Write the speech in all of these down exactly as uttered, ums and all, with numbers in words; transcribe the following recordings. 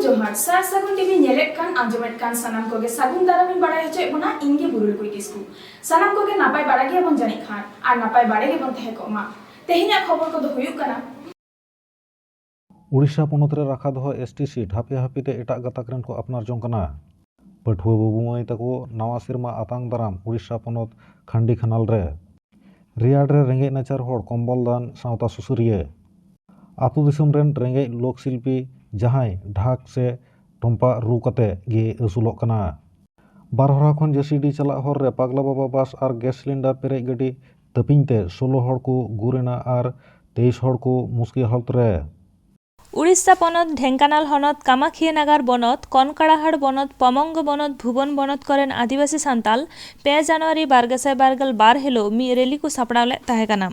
ᱡᱚᱦᱟᱨ, ᱥᱟᱨ ᱥᱟᱹᱜᱩᱱ ᱴᱤᱵᱷᱤ ᱧᱮᱞᱮᱫ ᱠᱟᱱ, ᱟᱸᱡᱚᱢᱮᱫ ᱠᱟᱱ ᱥᱟᱱᱟᱢ ᱠᱚᱜᱮ ᱥᱟᱹᱜᱩᱱ ᱫᱟᱨᱟᱢ ᱤᱧ ᱵᱟᱲᱟᱭ ᱦᱚᱪᱚᱭᱮᱫ ᱵᱚᱱᱟ᱾ ᱤᱧ ᱜᱮ ᱵᱩᱨᱩᱞᱠᱩᱭ ᱠᱤᱥᱠᱩ᱾ ᱥᱟᱱᱟᱢ ᱠᱚᱜᱮ ᱱᱟᱯᱟᱭ ᱵᱟᱲᱟ ᱜᱮᱭᱟᱵᱚᱱ ᱡᱟᱹᱱᱤᱡ ᱠᱷᱟᱱ, ᱟᱨ ᱱᱟᱯᱟᱭ ᱵᱟᱲᱟ ᱜᱮᱵᱚᱱ ᱛᱟᱦᱮᱸ ᱠᱚᱜ ᱢᱟ᱾ ᱛᱮᱦᱮᱧᱟᱜ ᱠᱷᱚᱵᱚᱨ ᱠᱚᱫᱚ ᱦᱩᱭᱩᱜ ᱠᱟᱱᱟ᱾ ᱩᱲᱤᱥᱥᱟ ᱯᱚᱱᱚᱛ ᱨᱮ ᱨᱟᱠᱷᱟ ᱫᱚᱦᱚ ᱮᱥ ᱴᱤ ᱥᱤᱴ ᱦᱟᱯᱮ ᱦᱟᱯᱮ ᱛᱮ ᱮᱴᱟᱜ ᱜᱟᱛᱟᱠ ᱨᱮᱱ ᱠᱚ ᱟᱯᱱᱟᱨ ᱡᱚᱝ ᱠᱟᱱᱟ᱾ ᱯᱟᱹᱴᱷᱩᱣᱟᱹ ᱵᱟᱹᱵᱩ ᱢᱟᱹᱭ ᱛᱟᱠᱚ ᱱᱟᱣᱟ ᱥᱮᱨᱢᱟ ᱟᱛᱟᱝ ᱫᱟᱨᱟᱢ ᱩᱲᱤᱥᱥᱟ ᱯᱚᱱᱚᱛ ᱠᱷᱟᱱᱰᱤ ᱠᱷᱟᱱᱟᱞ ᱨᱮ᱾ ᱨᱮᱭᱟᱲ ᱨᱮ ᱨᱮᱸᱜᱮᱡ ᱱᱟᱪᱟᱨ ᱦᱚᱲ ᱠᱚᱢᱵᱚᱞ ᱫᱟᱱ ᱥᱟᱶᱛᱟ ᱥᱩᱥᱟᱹᱨᱤᱭᱟᱹ᱾ ᱟᱹᱛᱩ ᱫᱤᱥᱚᱢ ᱨᱮᱱ ᱨᱮᱸᱜᱮᱡ ᱞᱳᱠ ᱥᱤᱞᱯᱤ ᱡᱟᱦᱟᱸᱭ ᱰᱷᱟᱠ ᱥᱮ ᱴᱚᱢᱯᱟ ᱨᱩ ᱠᱟᱛᱮ ᱜᱮ ᱟᱹᱥᱩᱞᱚᱜ ᱠᱟᱱᱟ᱾ ᱵᱟᱨᱦᱚᱨᱟ ᱠᱷᱚᱱ ᱡᱮ ᱥᱤ ᱰᱤ ᱪᱟᱞᱟᱜ ᱦᱚᱨ ᱨᱮ ᱯᱟᱜᱽᱞᱟ ᱵᱟᱵᱟ ᱵᱟᱥ ᱟᱨ ᱜᱮᱥ ᱥᱤᱞᱤᱱᱰᱟᱨ ᱯᱮᱨᱮᱡ ᱜᱟᱹᱰᱤ ᱛᱟᱹᱯᱤᱧ ᱛᱮ ᱥᱳᱞᱳ ᱦᱚᱲ ᱠᱚ ᱜᱩᱨ ᱮᱱᱟ ᱟᱨ ᱛᱮᱭᱤᱥ ᱦᱚᱲ ᱠᱚ ᱢᱩᱥᱠᱤᱞ ᱦᱟᱞᱚᱛ ᱨᱮ᱾ ᱩᱲᱤᱥᱥᱟ ᱯᱚᱱᱚᱛ, ᱰᱷᱮᱝᱠᱟᱱᱟᱞ ᱦᱚᱱᱚᱛ, ᱠᱟᱢᱟᱠᱷᱤᱭᱟᱹ ᱱᱟᱜᱟᱨ ᱵᱚᱱᱚᱛ, ᱠᱚᱱᱠᱟᱲᱟᱦᱟᱲ ᱵᱚᱱᱚᱛ, ᱯᱚᱢᱚᱝᱜᱚ ᱵᱚᱱᱚᱛ, ᱵᱷᱩᱵᱚᱱ ᱵᱚᱱᱚᱛ ᱠᱚᱨᱮᱱ ᱟᱹᱫᱤᱵᱟᱹᱥᱤ ᱥᱟᱱᱛᱟᱞ ᱯᱮ ᱡᱟᱱᱩᱣᱟᱨᱤ ᱵᱟᱨ ᱜᱮᱥᱟᱭ ᱵᱟᱨ ᱜᱮᱞ ᱵᱟᱨ ᱦᱤᱞᱳᱜ ᱢᱤᱫ ᱨᱮᱞᱤ ᱠᱚ ᱥᱟᱯᱲᱟᱣ ᱞᱮᱫ ᱛᱟᱦᱮᱸ ᱠᱟᱱᱟ᱾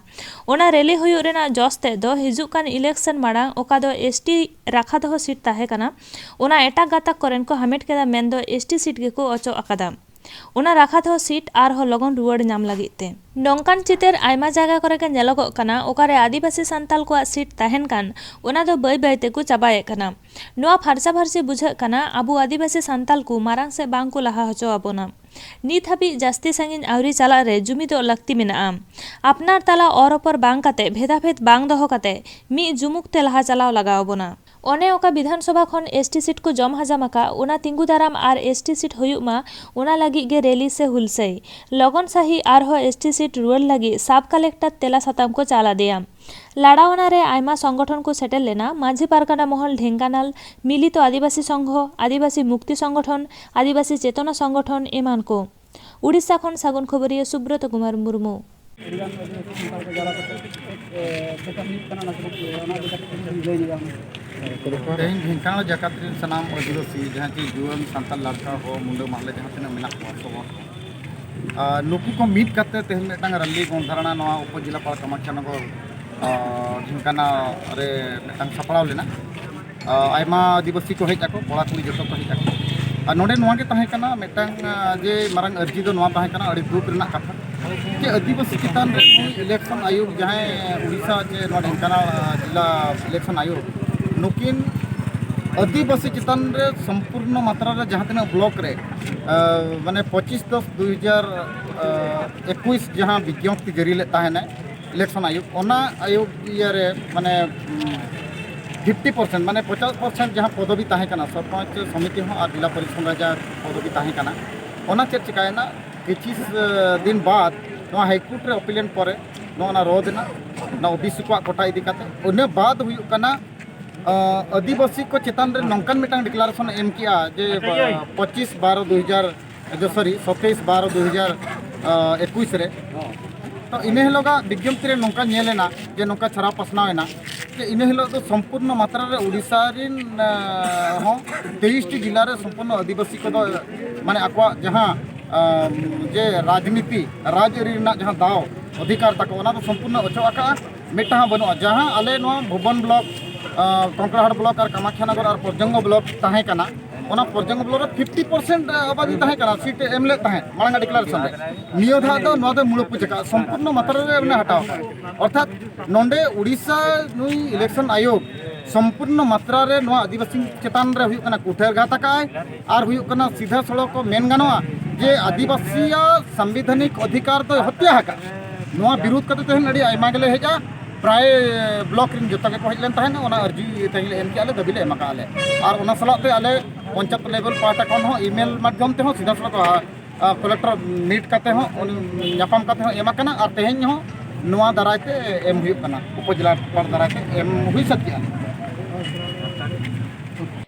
ᱚᱱᱟ ᱨᱮᱞᱤ ᱦᱩᱭᱩᱜ ᱨᱮᱱᱟᱜ ᱡᱚᱥ ᱛᱮᱫ ᱫᱚ ᱦᱤᱡᱩᱜ ᱠᱟᱱ ᱤᱞᱮᱠᱥᱚᱱ ᱢᱟᱲᱟᱝ ᱚᱠᱟ ᱫᱚ ᱮᱥ ᱴᱤ ᱨᱟᱠᱷᱟ ᱫᱚᱦᱚ ᱥᱤᱴ ᱛᱟᱦᱮᱸ ᱠᱟᱱᱟ, ᱚᱱᱟ ᱮᱴᱟᱜ ᱜᱟᱛᱟᱠ ᱠᱚᱨᱮᱱ ᱠᱚ ᱦᱟᱢᱮᱴ ᱠᱮᱫᱟ, ᱢᱮᱱᱫᱚ ᱮᱥ ᱴᱤ ᱥᱤᱴ ᱜᱮᱠᱚ ᱚᱪᱚᱜ ᱟᱠᱟᱫᱟ᱾ ᱚᱱᱟ ᱨᱟᱠᱷᱟ ᱫᱚᱦᱚ ᱥᱤᱴ ᱟᱨᱦᱚᱸ ᱞᱚᱜᱚᱱ ᱨᱩᱣᱟᱹᱲ ᱧᱟᱢ ᱞᱟᱹᱜᱤᱫ ᱛᱮ᱾ ᱱᱚᱝᱠᱟᱱ ᱪᱤᱛᱟᱹᱨ ᱟᱭᱢᱟ ᱡᱟᱭᱜᱟ ᱠᱚᱨᱮ ᱜᱮ ᱧᱮᱞᱚᱜᱚᱜ ᱠᱟᱱᱟ, ᱚᱠᱟᱨᱮ ᱟᱹᱫᱤᱵᱟᱹᱥᱤ ᱥᱟᱱᱛᱟᱞ ᱠᱚᱣᱟᱜ ᱥᱤᱴ ᱛᱟᱦᱮᱱ ᱠᱟᱱ, ᱚᱱᱟ ᱫᱚ ᱵᱟᱹᱭ ᱵᱟᱹᱭ ᱛᱮᱠᱚ ᱪᱟᱵᱟᱭᱮᱫ ᱠᱟᱱᱟ᱾ ᱱᱚᱣᱟ ᱯᱷᱟᱨᱪᱟ ᱯᱷᱟᱨᱪᱤ ᱵᱩᱡᱷᱟᱹᱜ ᱠᱟᱱᱟ, ᱟᱵᱚ ᱟᱹᱫᱤᱵᱟᱹᱥᱤ ᱥᱟᱱᱛᱟᱞ ᱠᱚ ᱢᱟᱨᱟᱝ ᱥᱮᱫ ᱵᱟᱝ ᱠᱚ ᱞᱟᱦᱟ ᱦᱚᱪᱚ ᱟᱵᱚᱱᱟ᱾ ᱱᱤᱛ ᱦᱟᱹᱵᱤᱡ ᱡᱟᱹᱥᱛᱤ ᱥᱟᱺᱜᱤᱧ ᱟᱹᱣᱨᱤ ᱪᱟᱞᱟᱜ ᱨᱮ ᱡᱩᱢᱤᱫᱚᱜ ᱞᱟᱹᱠᱛᱤ ᱢᱮᱱᱟᱜᱼᱟ᱾ ᱟᱯᱱᱟᱨ ᱛᱟᱞᱟ ᱚᱨ ᱚᱯᱚᱨ ᱵᱟᱝ ᱠᱟᱛᱮ, ᱵᱷᱮᱫᱟᱵᱷᱮᱫ ᱵᱟᱝ ᱫᱚᱦᱚ ᱠᱟᱛᱮ, ᱢᱤᱫ ᱡᱩᱢᱩᱠ ᱛᱮ ᱞᱟᱦᱟ ᱪᱟᱞᱟᱣ ᱞᱟᱜᱟᱣ ᱟᱵᱚᱱᱟ᱾ ᱚᱱᱮ ᱚᱠᱟ ᱵᱤᱫᱷᱟᱱ ᱥᱚᱵᱷᱟ ᱠᱷᱚᱱ ᱮᱥ ᱴᱤ ᱥᱤᱴ ᱠᱚ ᱡᱚᱢ ᱦᱟᱡᱟᱢ ᱟᱠᱟᱫ, ᱚᱱᱟ ᱛᱤᱸᱜᱩ ᱫᱟᱨᱟᱢ ᱟᱨ ᱮᱥ ᱴᱤ ᱥᱤᱴ ᱦᱩᱭᱩᱜ ᱢᱟ, ᱚᱱᱟ ᱞᱟᱹᱜᱤᱫ ᱜᱮ ᱨᱮᱞᱤ ᱥᱮ ᱦᱩᱞᱥᱟᱹᱭ᱾ ᱞᱚᱜᱚᱱ ᱥᱟᱺᱦᱤᱡ ᱟᱨᱦᱚᱸ ᱮᱥ ᱴᱤ ᱥᱤᱴ ᱨᱩᱣᱟᱹᱲ ᱞᱟᱹᱜᱤᱫ ᱥᱟᱵ ᱠᱟᱞᱮᱠᱴᱚᱨ ᱛᱮᱞᱟ ᱥᱟᱛᱟᱢ ᱠᱚ ᱪᱟᱞ ᱟᱫᱮᱭᱟ᱾ ᱞᱟᱲᱟᱣᱱᱟ ᱨᱮ ᱟᱭᱢᱟ ᱥᱚᱝᱜᱚᱴᱷᱚᱱ ᱠᱚ ᱥᱮᱴᱮᱨ ᱞᱮᱱᱟ, ᱢᱟᱹᱡᱷᱤ ᱯᱟᱨᱜᱟᱱᱟ ᱢᱚᱦᱚᱞ ᱰᱷᱮᱝᱠᱟᱱᱟᱞ, ᱢᱤᱞᱤᱛᱚ ᱟᱹᱫᱤᱵᱟᱹᱥᱤ ᱥᱚᱝᱜᱷᱚ, ᱟᱹᱫᱤᱵᱟᱹᱥᱤ ᱢᱩᱠᱛᱤ ᱥᱚᱝᱜᱚᱴᱷᱚᱱ, ᱟᱹᱫᱤᱵᱟᱹᱥᱤ ᱪᱮᱛᱚᱱᱟ ᱥᱚᱝᱜᱚᱴᱷᱚᱱ ᱮᱢᱟᱱ ᱠᱚ᱾ ᱩᱲᱤᱥᱥᱟ ᱠᱷᱚᱱ ᱥᱟᱹᱜᱩᱱ ᱠᱷᱚᱵᱚᱨᱤᱭᱟᱹ ᱥᱩᱵᱨᱚᱛ ᱠᱩᱢᱟᱨ ᱢᱩᱨᱢᱩ᱾ ᱟᱹᱰᱤᱜᱟᱱ ᱟᱹᱫᱤᱵᱟᱹᱥᱤ ᱥᱟᱱᱛᱟᱲ ᱠᱚ ᱡᱟᱣᱨᱟ ᱠᱟᱛᱮ ᱪᱮᱫ, ᱮ, ᱪᱮᱠᱟ ᱦᱩᱭᱩᱜ ᱠᱟᱱᱟ, ᱚᱱᱟ ᱠᱚ ᱠᱟᱹᱴᱤᱡ ᱞᱟᱹᱭ ᱧᱚᱜᱟ᱾ ᱛᱮᱦᱮᱧ ᱰᱷᱮᱝᱠᱟᱱᱟᱞ ᱡᱟᱠᱟᱛ ᱨᱮᱱ ᱥᱟᱱᱟᱢ ᱟᱹᱫᱤᱵᱟᱹᱥᱤ, ᱡᱟᱦᱟᱸ ᱪᱮ ᱡᱩᱣᱟᱹᱱ ᱥᱟᱱᱛᱟᱲ ᱞᱟᱲᱠᱟ ᱦᱚᱸ, ᱢᱩᱱᱰᱟᱹ ᱢᱟᱦᱞᱮ ᱡᱟᱦᱟᱸ ᱛᱤᱱᱟᱹᱜ ᱢᱮᱱᱟᱜ ᱠᱚᱣᱟ, ᱥᱚᱵᱚᱨ, ᱟᱨ ᱱᱩᱠᱩ ᱠᱚ ᱢᱤᱫ ᱠᱟᱛᱮ ᱛᱮᱦᱮᱧ ᱢᱤᱫᱴᱟᱝ ᱨᱟᱞᱞᱤ ᱜᱚᱱᱫᱷᱟᱨᱟᱱᱟ ᱱᱚᱣᱟ ᱩᱯᱚᱡᱮᱞᱟᱯᱟᱲ ᱠᱟᱢᱟᱠᱷᱤᱭᱟᱱᱚᱜᱚᱨ, ᱟᱨ, ᱰᱷᱮᱝᱠᱟᱱᱟᱞ ᱨᱮ ᱢᱤᱫᱴᱟᱝ ᱥᱟᱯᱲᱟᱣ ᱞᱮᱱᱟ᱾ ᱟᱨ, ᱟᱭᱢᱟ ᱟᱹᱫᱤᱵᱟᱹᱥᱤ ᱠᱚ ᱦᱮᱡ ᱟᱠᱚ, ᱠᱚᱲᱟ ᱠᱩᱲᱤ ᱡᱚᱛᱚ ᱠᱚ ᱦᱮᱡ ᱟᱠᱚ᱾ ᱟᱨ ᱱᱚᱰᱮ ᱱᱚᱣᱟ ᱜᱮ ᱛᱟᱦᱮᱸ ᱠᱟᱱᱟ ᱢᱤᱫᱴᱟᱝ, ᱟᱨ, ᱡᱮ ᱢᱟᱨᱟᱝ ᱟᱹᱨᱡᱤ ᱫᱚ ᱱᱚᱣᱟ ᱛᱟᱦᱮᱸ ᱠᱟᱱᱟ, ᱟᱹᱰᱤ ᱫᱩᱠ ᱨᱮᱱᱟᱜ ᱠᱟᱛᱷᱟ ᱡᱮ ᱟᱹᱫᱤᱵᱟᱹᱥᱤ ᱪᱮᱛᱟᱱ ᱨᱮ ᱱᱩᱭ ᱤᱞᱮᱠᱥᱚᱱ ᱟᱭᱳᱜᱽ, ᱡᱟᱦᱟᱸᱭ ᱩᱲᱤᱥᱥᱟ ᱪᱮ ᱱᱚᱣᱟ ᱰᱷᱮᱝᱠᱟᱱᱟᱞ, ᱟᱨ, ᱡᱮᱞᱟ ᱤᱞᱮᱠᱥᱚᱱ ᱟᱭᱳᱜᱽ, ᱱᱩᱠᱤᱱ ᱟᱹᱫᱤᱵᱟᱹᱥᱤ ᱪᱮᱛᱟᱱ ᱨᱮ ᱥᱚᱢᱯᱩᱨᱱᱚ ᱢᱟᱛᱨᱟ ᱨᱮ ᱡᱟᱦᱟᱸ ᱛᱤᱱᱟᱹᱜ ᱵᱞᱚᱠ ᱨᱮ ᱟᱸ, ᱢᱟᱱᱮ ᱯᱚᱸᱪᱤᱥ ᱫᱚᱥ ᱫᱩ ᱦᱟᱡᱟᱨ ᱮᱠᱩᱥ ᱡᱟᱦᱟᱸ ᱵᱤᱡᱽᱧᱚᱯᱛᱤ ᱡᱟᱹᱨᱤ ᱞᱮᱫ ᱛᱟᱦᱮᱱᱟᱭ ᱤᱞᱮᱠᱥᱚᱱ ᱟᱭᱳᱜᱽ, ᱚᱱᱟ ᱟᱭᱳᱜᱽ ᱤᱭᱟᱹ ᱨᱮ ᱢᱟᱱᱮ ᱯᱷᱤᱯᱴᱤ ᱯᱟᱨᱥᱮᱱᱴ, ᱢᱟᱱᱮ ᱯᱚᱪᱟᱥ ᱯᱟᱨᱥᱮᱱᱴ ᱡᱟᱦᱟᱸ ᱯᱚᱫᱚᱵᱤ ᱛᱟᱦᱮᱸ ᱠᱟᱱᱟ ᱥᱚᱨᱯᱚᱧᱪ ᱥᱚᱢᱤᱛᱤ ᱦᱚᱸ ᱟᱨ ᱡᱮᱞᱟ ᱯᱚᱨᱤᱥᱚᱫ ᱨᱮ ᱡᱟᱦᱟᱸ ᱯᱚᱫᱚᱵᱤ ᱛᱟᱦᱮᱸ ᱠᱟᱱᱟ, ᱚᱱᱟ ᱪᱮᱫ ᱪᱤᱠᱟᱭᱮᱱᱟ? ᱠᱤᱪᱷᱩ ᱫᱤᱱ ᱵᱟᱫ ᱱᱚᱣᱟ ᱦᱟᱭᱠᱳᱨᱴ ᱨᱮ ᱟᱯᱤᱞ ᱮᱱ ᱯᱚᱨᱮ ᱱᱚᱣᱟ ᱚᱱᱟ ᱨᱚᱫ ᱮᱱᱟ, ᱚᱱᱟ ᱳᱵᱤᱥᱤ ᱠᱚᱣᱟᱜ ᱠᱳᱴᱟ ᱤᱫᱤ ᱠᱟᱛᱮ᱾ ᱤᱱᱟᱹ ᱵᱟᱫ ᱦᱩᱭᱩᱜ ᱠᱟᱱᱟ ᱟᱸ, ᱟᱹᱫᱤᱵᱟᱹᱥᱤ ᱠᱚ ᱪᱮᱛᱟᱱ ᱨᱮ ᱱᱚᱝᱠᱟᱱ ᱢᱤᱫᱴᱟᱝ ᱰᱤᱠᱞᱟᱨᱮᱥᱚᱱ ᱮ ᱮᱢ ᱠᱮᱜᱼᱟ ᱡᱮ ᱯᱚᱸᱪᱤᱥ ᱵᱟᱨᱚ ᱫᱩ ᱦᱟᱡᱟᱨ, ᱡᱚ, ᱥᱚᱨᱤ, ᱥᱟᱛᱟᱭᱤᱥ ᱵᱟᱨᱚ ᱫᱩ ᱦᱟᱡᱟᱨ ᱮᱠᱩᱥ ᱨᱮ᱾ ᱛᱚ ᱤᱱᱟᱹ ᱦᱤᱞᱳᱜᱟᱜ ᱵᱤᱡᱽᱧᱚᱯᱛᱤ ᱨᱮ ᱱᱚᱝᱠᱟ ᱧᱮᱞ ᱮᱱᱟ ᱡᱮ ᱱᱚᱝᱠᱟ ᱪᱷᱟᱨᱟᱣ ᱯᱟᱥᱱᱟᱣ ᱮᱱᱟ ᱡᱮ ᱤᱱᱟᱹ ᱦᱤᱞᱳᱜ ᱫᱚ ᱥᱚᱢᱯᱩᱨᱱᱚ ᱢᱟᱛᱨᱟ ᱨᱮ ᱩᱲᱤᱥᱥᱟ ᱨᱮᱱ ᱟᱸ, ᱦᱚᱸ ᱛᱮᱭᱤᱥ ᱴᱤ ᱡᱮᱞᱟ ᱨᱮ ᱥᱚᱢᱯᱩᱨᱱᱚ ᱟᱹᱫᱤᱵᱟᱹᱥᱤ ᱠᱚᱫᱚ ᱢᱟᱱᱮ ᱟᱠᱚᱣᱟᱜ ᱡᱟᱦᱟᱸ ᱟᱸ, ᱡᱮ ᱨᱟᱡᱽᱱᱤᱛᱤ, ᱨᱟᱡᱽᱟᱹᱨᱤ ᱨᱮᱱᱟᱜ ᱡᱟᱦᱟᱸ ᱫᱟᱣ ᱚᱫᱷᱤᱠᱟᱨ ᱛᱟᱠᱚ, ᱚᱱᱟ ᱫᱚ ᱥᱚᱢᱯᱩᱨᱱᱚ ᱚᱪᱚᱜ ᱟᱠᱟᱜᱼᱟ᱾ ᱢᱤᱫᱴᱟᱝ ᱦᱚᱸ ᱵᱟᱹᱱᱩᱜᱼᱟ᱾ ᱡᱟᱦᱟᱸ ᱟᱞᱮ ᱱᱚᱣᱟ ᱵᱷᱩᱵᱚᱱ ᱵᱞᱚᱠ, ᱟᱸ, ᱠᱚᱝᱠᱲᱟᱦᱟᱴ ᱵᱞᱚᱠ ᱟᱨ ᱠᱟᱢᱟᱠᱷᱤᱭᱟ ᱱᱚᱜᱚᱨ ᱟᱨ ᱯᱚᱨᱡᱚᱝᱜᱚ ᱵᱞᱚᱠ ᱛᱟᱦᱮᱸ ᱠᱟᱱᱟ, ᱚᱱᱟ ᱯᱚᱨᱡᱚᱝᱜᱚ ᱵᱞᱚᱠ ᱨᱮ ᱯᱷᱤᱯᱴᱤ ᱯᱟᱨᱥᱮᱱᱴ ᱟᱵᱟᱫᱤ ᱛᱟᱦᱮᱸ ᱠᱟᱱᱟ, ᱥᱤᱴ ᱮ ᱮᱢ ᱞᱮᱫ ᱛᱟᱦᱮᱸᱫ ᱢᱟᱲᱟᱝ ᱰᱤᱠᱞᱟᱨᱮᱥᱚᱱ ᱨᱮ᱾ ᱱᱤᱭᱟᱹ ᱫᱷᱟᱣ ᱫᱚ ᱱᱚᱣᱟ ᱫᱚ ᱢᱩᱲᱩᱫ ᱯᱩᱡᱟᱹ ᱠᱟᱜᱼᱟ, ᱥᱚᱢᱯᱩᱨᱱᱚ ᱢᱟᱛᱨᱟ ᱨᱮ ᱢᱟᱱᱮ ᱦᱟᱴᱟᱣ ᱠᱟᱜᱼᱟ᱾ ᱚᱨᱛᱷᱟᱛ ᱱᱚᱰᱮ ᱩᱲᱤᱥᱥᱟ ᱱᱩᱭ ᱤᱞᱮᱠᱥᱚᱱ ᱟᱭᱳᱜᱽ ᱥᱚᱢᱯᱩᱨᱱᱚ ᱢᱟᱛᱨᱟ ᱨᱮ ᱱᱚᱣᱟ ᱟᱹᱫᱤᱵᱟᱹᱥᱤ ᱪᱮᱛᱟᱱ ᱨᱮ ᱦᱩᱭᱩᱜ ᱠᱟᱱᱟ ᱠᱩᱴᱷᱟᱹᱨᱜᱷᱟᱛ ᱟᱠᱟᱜᱼᱟᱭ, ᱟᱨ ᱦᱩᱭᱩᱜ ᱠᱟᱱᱟ ᱥᱤᱫᱷᱟᱹ ᱥᱚᱲᱚᱠ ᱠᱚ ᱢᱮᱱ ᱜᱟᱱᱚᱜᱼᱟ ᱡᱮ ᱟᱹᱫᱤᱵᱟᱹᱥᱤᱭᱟᱜ ᱥᱟᱢᱵᱤᱫᱷᱟᱱᱤᱠ ᱚᱫᱷᱤᱠᱟᱨ ᱫᱚᱭ ᱦᱚᱛᱭᱟ ᱟᱠᱟᱫᱼᱟ᱾ ᱱᱚᱣᱟ ᱵᱤᱨᱩᱫᱷ ᱠᱟᱛᱮ ᱛᱮᱦᱮᱧ ᱟᱹᱰᱤ ᱟᱭᱢᱟ ᱜᱮᱞᱮ ᱦᱮᱡᱼᱟ, ᱯᱨᱟᱭ ᱵᱞᱚᱠ ᱨᱮᱱ ᱡᱚᱛᱚ ᱜᱮᱠᱚ ᱦᱮᱡ ᱞᱮᱱ ᱛᱟᱦᱮᱸᱫ, ᱚᱱᱟ ᱟᱹᱨᱡᱤ ᱛᱮᱦᱮᱧ ᱞᱮ ᱮᱢ ᱠᱮᱜᱼᱟ, ᱞᱮ ᱫᱟᱹᱵᱤ ᱞᱮ ᱮᱢ ᱟᱠᱟᱫᱼᱟ ᱞᱮ᱾ ᱟᱨ ᱚᱱᱟ ᱥᱟᱞᱟᱜ ᱛᱮ ᱟᱞᱮ ᱯᱚᱧᱪᱟᱭᱮᱛ ᱞᱮᱵᱮᱞ ᱯᱟᱦᱴᱟ ᱠᱷᱚᱱ ᱦᱚᱸ ᱤᱢᱮᱞ ᱢᱟᱫᱽᱫᱷᱚᱢ ᱛᱮᱦᱚᱸ ᱥᱤᱫᱷᱟᱹ ᱥᱚᱲᱚᱠ ᱠᱚᱞᱮᱠᱴᱚᱨ ᱢᱤᱴ ᱠᱟᱛᱮ ᱦᱚᱸ ᱩᱱᱤ ᱧᱟᱯᱟᱢ ᱠᱟᱛᱮ ᱦᱚᱸ ᱮᱢ ᱟᱠᱟᱱᱟ, ᱟᱨ ᱛᱮᱦᱮᱧ ᱦᱚᱸ ᱱᱚᱣᱟ ᱫᱟᱨᱟᱭ ᱛᱮ ᱮᱢ ᱦᱩᱭᱩᱜ ᱠᱟᱱᱟ, ᱩᱯᱚᱡᱮᱞᱟ ᱯᱟᱦᱴᱟ ᱫᱟᱨᱟᱭ ᱛᱮ ᱮᱢ ᱦᱩᱭ ᱥᱟᱹᱛ ᱠᱮᱜᱼᱟ᱾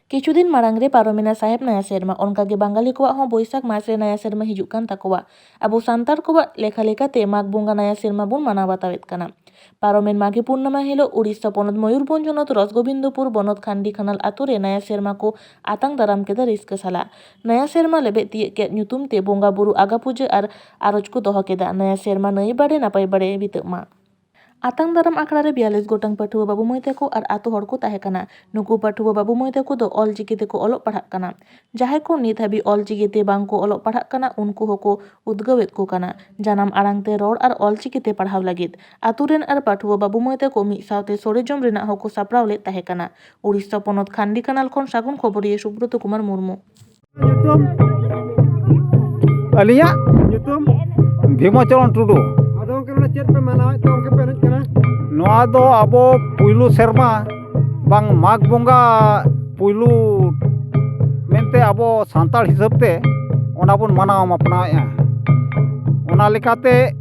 ᱠᱤᱪᱷᱩ ᱫᱤᱱ ᱢᱟᱲᱟᱝ ᱨᱮ ᱯᱟᱨᱚᱢᱮᱱᱟ ᱥᱟᱦᱮᱵ ᱱᱟᱭᱟ ᱥᱮᱨᱢᱟ, ᱚᱱᱠᱟᱜᱮ ᱵᱟᱝᱜᱟᱞᱤ ᱠᱚᱣᱟᱜ ᱦᱚᱸ ᱵᱳᱭᱥᱟᱠᱷ ᱢᱟᱥ ᱨᱮ ᱱᱟᱭᱟ ᱥᱮᱨᱢᱟ ᱦᱤᱡᱩᱜ ᱠᱟᱱ ᱛᱟᱠᱚᱣᱟ᱾ ᱟᱵᱚ ᱥᱟᱱᱛᱟᱲ ᱠᱚᱣᱟᱜ ᱞᱮᱠᱷᱟ ᱞᱮᱠᱟᱛᱮ ᱢᱟᱜᱽ ᱵᱚᱸᱜᱟ ᱱᱟᱭᱟ ᱥᱮᱨᱢᱟ ᱵᱚᱱ ᱢᱟᱱᱟᱣ ᱵᱟᱛᱟᱣᱮᱫ ᱠᱟᱱᱟ᱾ ᱯᱟᱨᱚᱢᱮᱱ ᱢᱟᱜᱷᱤ ᱯᱩᱨᱱᱤᱢᱟ ᱦᱤᱞᱳᱜ ᱩᱲᱤᱥᱥᱟ ᱯᱚᱱᱚᱛ ᱢᱚᱭᱩᱨᱵᱷᱚᱸᱡᱽ ᱦᱚᱱᱚᱛ ᱨᱚᱥᱜᱳᱵᱤᱱᱫᱚᱯᱩᱨ ᱵᱚᱱᱚᱛ ᱠᱷᱟᱱᱰᱤ ᱠᱷᱟᱱᱟᱞ ᱟᱛᱳ ᱨᱮ ᱱᱟᱭᱟ ᱥᱮᱨᱢᱟ ᱠᱚ ᱟᱛᱟᱝ ᱫᱟᱨᱟᱢ ᱠᱮᱫᱟ ᱨᱟᱹᱥᱠᱟᱹ ᱥᱟᱞᱟᱜ᱾ ᱱᱟᱭᱟ ᱥᱮᱨᱢᱟ ᱞᱮᱵᱮᱫ ᱛᱤᱭᱳᱜ ᱠᱮᱫ ᱧᱩᱛᱩᱢ ᱛᱮ ᱵᱚᱸᱜᱟ ᱵᱩᱨᱩ ᱟᱜᱟ ᱯᱩᱡᱟᱹ ᱟᱨ ᱟᱨᱚᱡᱽ ᱠᱚ ᱫᱚᱦᱚ ᱠᱮᱫᱟ, ᱱᱟᱭᱟ ᱥᱮᱨᱢᱟ ᱱᱟᱹᱭ ᱵᱟᱲᱮ ᱱᱟᱯᱟᱭ ᱵᱟᱲᱮ ᱵᱤᱛᱟᱹᱜ ᱢᱟ᱾ ᱟᱛᱟᱝ ᱫᱟᱨᱟᱢ ᱟᱠᱷᱲᱟ ᱨᱮ ᱵᱤᱭᱟᱞᱤᱥ ᱜᱚᱴᱟᱝ ᱯᱟᱹᱴᱷᱩᱣᱟᱹ ᱵᱟᱹᱵᱩ ᱢᱟᱹᱭ ᱛᱟᱠᱚ ᱟᱨ ᱟᱛᱳ ᱦᱚᱲ ᱠᱚ ᱛᱟᱦᱮᱸ ᱠᱟᱱᱟ᱾ ᱱᱩᱠᱩ ᱯᱟᱹᱴᱷᱩᱣᱟᱹ ᱵᱟᱹᱵᱩ ᱢᱟᱹᱭ ᱛᱟᱠᱚ ᱫᱚ ᱚᱞ ᱪᱤᱠᱤ ᱛᱮᱠᱚ ᱚᱞᱚᱜ ᱯᱟᱲᱦᱟᱜ ᱠᱟᱱᱟ᱾ ᱡᱟᱦᱟᱸᱭ ᱠᱚ ᱱᱤᱛ ᱦᱟᱹᱵᱤᱡ ᱚᱞ ᱪᱤᱠᱤ ᱛᱮ ᱵᱟᱝ ᱠᱚ ᱚᱞᱚᱜ ᱯᱟᱲᱦᱟᱜ ᱠᱟᱱᱟ, ᱩᱱᱠᱩ ᱦᱚᱸᱠᱚ ᱩᱫᱽᱜᱟᱹᱣᱮᱫ ᱠᱚ ᱠᱟᱱᱟ ᱡᱟᱱᱟᱢ ᱟᱲᱟᱝ ᱛᱮ ᱨᱚᱲ ᱟᱨ ᱚᱞ ᱪᱤᱠᱤ ᱛᱮ ᱯᱟᱲᱦᱟᱣ ᱞᱟᱹᱜᱤᱫ᱾ ᱟᱛᱳ ᱨᱮᱱ ᱟᱨ ᱯᱟᱹᱴᱷᱩᱣᱟᱹ ᱵᱟᱹᱵᱩ ᱢᱟᱹᱭ ᱛᱟᱠᱚ ᱢᱤᱫ ᱥᱟᱶᱛᱮ ᱥᱚᱲᱮ ᱡᱚᱢ ᱨᱮᱱᱟᱜ ᱦᱚᱸᱠᱚ ᱥᱟᱯᱲᱟᱣ ᱞᱮᱫ ᱛᱟᱦᱮᱸ ᱠᱟᱱᱟ᱾ ᱩᱲᱤᱥᱥᱟ ᱯᱚᱱᱚᱛ ᱠᱷᱟᱱᱰᱤ ᱠᱟᱱᱟᱞ ᱠᱷᱚᱱ ᱥᱟᱹᱜᱩᱱ ᱠᱷᱚᱵᱚᱨᱤᱭᱟᱹ ᱥᱩᱵᱨᱚᱛ ᱠᱩᱢᱟᱨ ᱢᱩᱨᱢᱩ᱾ ᱧᱩᱛᱩᱢ? ᱟᱹᱞᱤᱧᱟᱜ ᱧᱩᱛᱩᱢ? ᱵᱷᱤᱢᱚᱪᱚᱨᱚᱱ ᱴᱩᱰᱩ᱾ ᱟᱫᱚ ᱜᱚᱢᱠᱮ, ᱱᱚᱰᱮ ᱪᱮᱫ ᱯᱮ ᱢᱟᱱᱟᱣᱮᱫ ᱛᱮ ᱜᱚᱢᱠᱮ ᱯᱮ ᱮᱱᱮᱡ ᱠᱟᱱᱟ? ᱱᱚᱣᱟ ᱫᱚ ᱟᱵᱚ ᱯᱩᱭᱞᱩ ᱥᱮᱨᱢᱟ ᱵᱟᱝ ᱢᱟᱜᱽ ᱵᱚᱸᱜᱟ ᱯᱩᱭᱞᱩ ᱢᱮᱱᱛᱮ ᱟᱵᱚ ᱥᱟᱱᱛᱟᱲ ᱦᱤᱥᱟᱹᱵ ᱛᱮ ᱚᱱᱟ ᱵᱚᱱ ᱢᱟᱱᱟᱣ ᱢᱟᱯᱱᱟᱣᱮᱫᱼᱟ᱾ ᱚᱱᱟ ᱞᱮᱠᱟᱛᱮ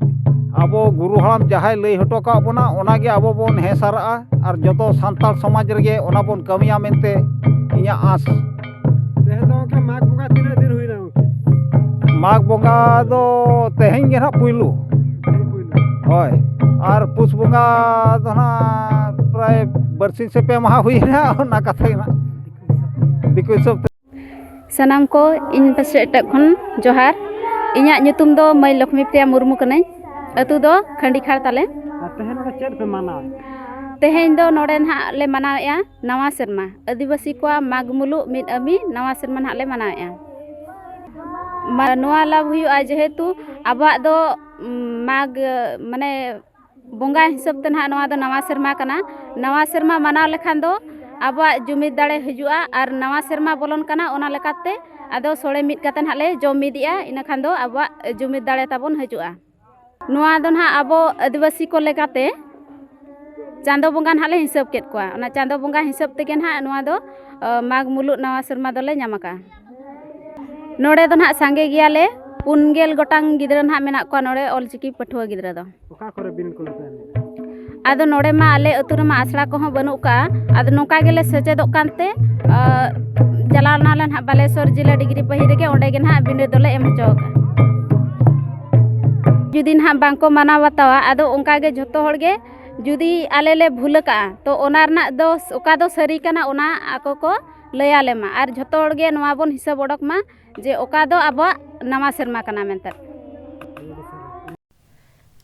ᱟᱵᱚ ᱜᱩᱨᱩ ᱦᱟᱲᱟᱢ ᱡᱟᱦᱟᱸᱭ ᱞᱟᱹᱭ ᱦᱚᱴᱚ ᱠᱟᱜ ᱵᱚᱱᱟ, ᱚᱱᱟᱜᱮ ᱟᱵᱚ ᱵᱚᱱ ᱦᱮᱸ ᱥᱟᱨᱟᱜᱼᱟ ᱟᱨ ᱡᱚᱛᱚ ᱥᱟᱱᱛᱟᱲ ᱥᱚᱢᱟᱡᱽ ᱨᱮᱜᱮ ᱚᱱᱟ ᱵᱚᱱ ᱠᱟᱹᱢᱤᱭᱟ ᱢᱮᱱᱛᱮ ᱤᱧᱟᱹᱜ ᱟᱸᱥ᱾ ᱛᱮᱦᱮᱧ ᱫᱚ ᱜᱚᱢᱠᱮ ᱢᱟᱜᱽ ᱵᱚᱸᱜᱟ ᱛᱤᱱᱟᱹᱜ ᱫᱤᱱ ᱦᱩᱭᱱᱟ ᱜᱚᱢᱠᱮ? ᱢᱟᱜᱽ ᱵᱚᱸᱜᱟ ᱫᱚ ᱛᱮᱦᱮᱧ ᱜᱮ ᱱᱟᱦᱟᱜ ᱯᱩᱭᱞᱩ᱾ ᱛᱮᱦᱮᱧ ᱯᱩᱭᱞᱩ᱾ ᱦᱳᱭ, ᱟᱨ ᱯᱩᱥ ᱵᱚᱸᱜᱟ ᱫᱚ ᱱᱟᱦᱟᱜ ᱯᱨᱟᱭ ᱵᱟᱨᱥᱤᱧ ᱥᱮ ᱯᱮ ᱢᱟᱦᱟ ᱦᱩᱭᱱᱟ, ᱚᱱᱟ ᱠᱟᱛᱷᱟ ᱜᱮ ᱱᱟᱦᱟᱜ ᱫᱤᱠᱩ ᱦᱤᱥᱟᱹᱵ ᱛᱮ᱾ ᱥᱟᱱᱟᱢ ᱠᱚ ᱤᱧ ᱯᱟᱥᱴᱟ ᱴᱷᱮᱱ ᱠᱷᱚᱱ ᱡᱚᱦᱟᱨ᱾ ᱤᱧᱟᱹᱜ ᱧᱩᱛᱩᱢ ᱫᱚ ᱢᱟᱹᱭ ᱞᱚᱠᱷᱢᱤ ᱯᱨᱤᱭᱟ ᱢᱩᱨᱢᱩ ᱠᱟᱹᱱᱟᱹᱧ᱾ ᱟᱹᱛᱩ ᱫᱚ ᱠᱷᱟᱺᱰᱤ ᱠᱷᱟᱲ ᱛᱟᱞᱮ᱾ ᱟᱨ ᱛᱮᱦᱮᱧ ᱱᱚᱰᱮ ᱪᱮᱫ ᱯᱮ ᱢᱟᱱᱟᱣᱟ? ᱛᱮᱦᱮᱧ ᱫᱚ ᱱᱚᱰᱮ ᱱᱟᱦᱟᱜ ᱞᱮ ᱢᱟᱱᱟᱣᱮᱫᱼᱟ ᱱᱟᱣᱟ ᱥᱮᱨᱢᱟ, ᱟᱹᱫᱤᱵᱟᱹᱥᱤ ᱠᱚᱣᱟᱜ ᱢᱟᱜᱽ ᱢᱩᱞᱩᱜ ᱢᱤᱫ ᱟᱹᱢᱤ ᱱᱟᱣᱟ ᱥᱮᱨᱢᱟ ᱱᱟᱦᱟᱜ ᱞᱮ ᱢᱟᱱᱟᱣᱮᱫᱼᱟ᱾ ᱢᱟ-, ᱱᱚᱣᱟ ᱞᱟᱵᱷ ᱦᱩᱭᱩᱜᱼᱟ, ᱡᱮᱦᱮᱛᱩ ᱟᱵᱚᱣᱟᱜ ᱫᱚ, ᱩᱢ, ᱢᱟᱜᱽ, ᱢᱟᱱᱮ, ᱵᱚᱸᱜᱟ ᱦᱤᱥᱟᱹᱵ ᱛᱮ ᱱᱟᱦᱟᱜ ᱱᱚᱣᱟ ᱫᱚ ᱱᱟᱣᱟ ᱥᱮᱨᱢᱟ ᱠᱟᱱᱟ᱾ ᱱᱟᱣᱟ ᱥᱮᱨᱢᱟ ᱢᱟᱱᱟᱣ ᱞᱮᱠᱷᱟᱱ ᱫᱚ ᱟᱵᱚᱣᱟᱜ ᱡᱩᱢᱤᱫ ᱫᱟᱲᱮ ᱦᱤᱡᱩᱜᱼᱟ ᱟᱨ ᱱᱟᱣᱟ ᱥᱮᱨᱢᱟ ᱵᱚᱞᱚᱱ ᱠᱟᱱᱟ, ᱚᱱᱟ ᱞᱮᱠᱟᱛᱮ ᱟᱫᱚ ᱥᱚᱲᱮ ᱢᱤᱫ ᱠᱟᱛᱮ ᱱᱟᱦᱟᱜ ᱞᱮ ᱡᱚᱢ ᱢᱤᱫᱮᱜᱼᱟ᱾ ᱤᱱᱟᱹ ᱠᱷᱟᱱ ᱫᱚ ᱟᱵᱚᱣᱟᱜ ᱡᱩᱢᱤᱫ ᱫᱟᱲᱮ ᱛᱟᱵᱚᱱ ᱦᱤᱡᱩᱜᱼᱟ᱾ ᱱᱚᱣᱟ ᱫᱚ ᱱᱟᱦᱟᱜ ᱟᱵᱚ ᱟᱹᱫᱤᱵᱟᱹᱥᱤ ᱠᱚ ᱞᱮᱠᱟᱛᱮ ᱪᱟᱸᱫᱚ ᱵᱚᱸᱜᱟ ᱱᱟᱦᱟᱜ ᱞᱮ ᱦᱤᱥᱟᱹᱵ ᱠᱮᱫ ᱠᱚᱣᱟ᱾ ᱚᱱᱟ ᱪᱟᱸᱫᱚ ᱵᱚᱸᱜᱟ ᱦᱤᱥᱟᱹᱵ ᱛᱮᱜᱮ ᱱᱟᱦᱟᱜ ᱱᱚᱣᱟ ᱫᱚ, ᱚ, ᱢᱟᱜᱽ ᱢᱩᱞᱩᱜ ᱱᱟᱣᱟ ᱥᱮᱨᱢᱟ ᱫᱚᱞᱮ ᱧᱟᱢ ᱟᱠᱟᱜᱼᱟ᱾ ᱱᱚᱰᱮ ᱫᱚ ᱱᱟᱦᱟᱜ ᱥᱟᱸᱜᱮ ᱜᱮᱭᱟᱞᱮ, ᱯᱩᱱ ᱜᱮᱞ ᱜᱚᱴᱟᱝ ᱜᱤᱫᱽᱨᱟᱹ ᱱᱟᱦᱟᱜ ᱢᱮᱱᱟᱜ ᱠᱚᱣᱟ ᱱᱚᱰᱮ ᱚᱞᱪᱤᱠᱤ ᱯᱟᱹᱴᱷᱩᱣᱟᱹ ᱜᱤᱫᱽᱨᱟᱹ ᱫᱚ᱾ ᱚᱠᱟ ᱠᱚᱨᱮ ᱵᱤᱱᱤᱰ ᱠᱚᱫᱚ ᱯᱮ ᱮᱢᱮᱫᱼᱟ? ᱟᱫᱚ ᱱᱚᱰᱮ ᱢᱟ ᱟᱞᱮ ᱟᱹᱛᱩ ᱨᱮᱢᱟ ᱟᱥᱲᱟ ᱠᱚᱦᱚᱸ ᱵᱟᱹᱱᱩᱜ ᱠᱟᱜᱼᱟ᱾ ᱟᱫᱚ ᱱᱚᱝᱠᱟ ᱜᱮᱞᱮ ᱥᱮᱪᱮᱫᱚᱜ ᱠᱟᱱᱛᱮ, ᱟᱨ ᱪᱟᱞᱟᱣ ᱞᱮᱱᱟᱞᱮ ᱱᱟᱦᱟᱜ ᱵᱟᱞᱮᱥᱚᱨ ᱡᱤᱞᱟ ᱰᱤᱜᱽᱨᱤ ᱯᱟᱹᱦᱤ ᱨᱮᱜᱮ, ᱚᱸᱰᱮ ᱜᱮ ᱱᱟᱦᱟᱜ ᱵᱤᱱᱤᱰ ᱫᱚᱞᱮ ᱮᱢ ᱦᱚᱪᱚ ᱟᱠᱟᱫᱼᱟ᱾ ᱡᱩᱫᱤ ᱱᱟᱦᱟᱜ ᱵᱟᱝᱠᱚ ᱢᱟᱱᱟᱣ ᱵᱟᱛᱟᱣᱟ, ᱟᱫᱚ ᱚᱱᱠᱟ ᱜᱮ ᱡᱷᱚᱛᱚ ᱦᱚᱲ ᱜᱮ ᱡᱩᱫᱤ ᱟᱞᱮ ᱞᱮ ᱵᱷᱩᱞ ᱟᱠᱟᱜᱼᱟ, ᱛᱚ ᱚᱱᱟ ᱨᱮᱱᱟᱜ ᱫᱚ ᱚᱠᱟ ᱫᱚ ᱥᱟᱹᱨᱤ ᱠᱟᱱᱟ, ᱚᱱᱟ ᱟᱠᱚ ᱠᱚ ᱞᱟᱹᱭ ᱟᱞᱮ ᱢᱟ᱾ ᱟᱨ ᱡᱷᱚᱛᱚ ᱦᱚᱲ ᱜᱮ ᱱᱚᱣᱟ ᱵᱚᱱ ᱦᱤᱥᱟᱹᱵ ᱚᱰᱚᱠ ᱢᱟ ᱡᱮ ᱚᱠᱟ ᱫᱚ ᱟᱵᱚᱣᱟᱜ ᱱᱟᱣᱟ ᱥᱮᱨᱢᱟ ᱠᱟᱱᱟ ᱢᱮᱱᱛᱮ᱾